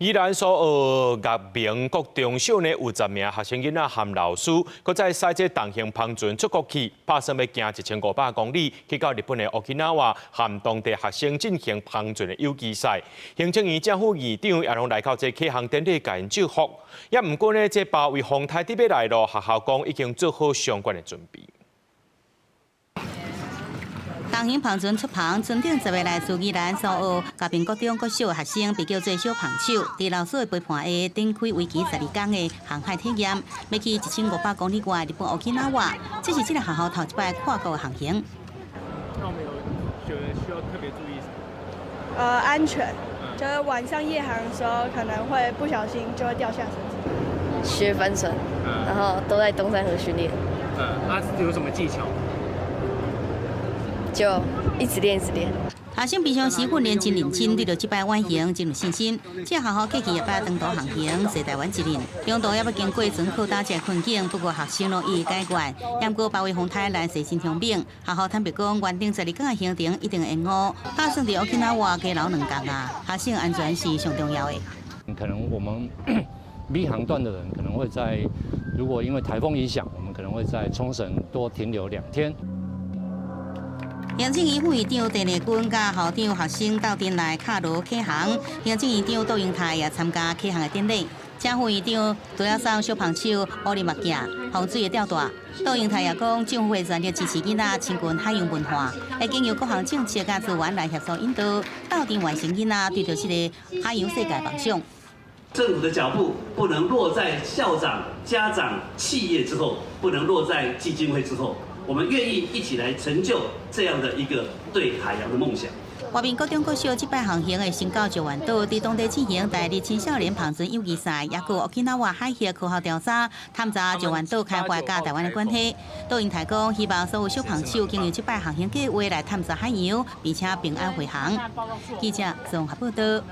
宜蘭蘇澳岳明國中小呢有10名學生囡仔含老師，閣再駛這重型帆船出國去，拍算欲行1500公里去到日本的 Okinawa，含當地學生進行帆船的友誼賽。行政院正副議長也攏來到這啟航典禮，共𪜶祝福。也毋過呢，這包圍風台佇欲來囉，學校講已經做好相關的準備。重型帆船出帆，船頂10个來自宜蘭蘇澳、嘉平國中國小的學生，被叫做小帆手，佇老師的陪伴下，展開為期12工的航海體驗，欲去1500公里外日本 Okinawa，這是這个學校頭一擺跨國的航行。那我們有覺得需要特別注意什麼？安全，就是晚上夜航的時候可能會不小心就會掉下繩子。學帆船，然後都在冬山河訓練。那有什麼技巧？就一直練，一直練。學生平常時訓練真認真，對著這擺遠行真有信心。這學校過去也擺長途航行，踅台灣一輪，中途也欲經過船靠搭這困境，不過學生攏一一解決。毋過包圍風台來勢真兇猛，學校坦白講，原定12工的行程一定延誤，打算佇 Okinawa 加留2工啊。學生安全是上重要的。可能我們 B 航段的人可能會在，如果因為颱風影響，我們可能會在沖繩多停留2天。行政院副院長鄭麗君佮校長學生鬥陣來敲鑼啟航，行政院長杜英泰也參加啟航的典禮。正副院長除了送小帆手烏林目鏡、防水的吊帶。杜英泰也講，政府會全力支持囡仔親近海洋文化，會經由各項政策佮資源來協助引導，鬥陣完成囡仔對著這个海洋世界夢想。政府的腳步不能落在校長、家長、企業之後，不能落在基金會之後。我們願意一起來成就這樣的一個對海洋的夢想。外面國中國小這擺航行會先到石垣島，佇當地進行台日青少年帆船友誼賽，也閣 Okinawa 海域科學調查，探查石垣島開發佮台灣的關係。杜英泰講，希望所有小帆手經由這擺航行計劃來探索海洋，並且平安回航。記者綜合報道。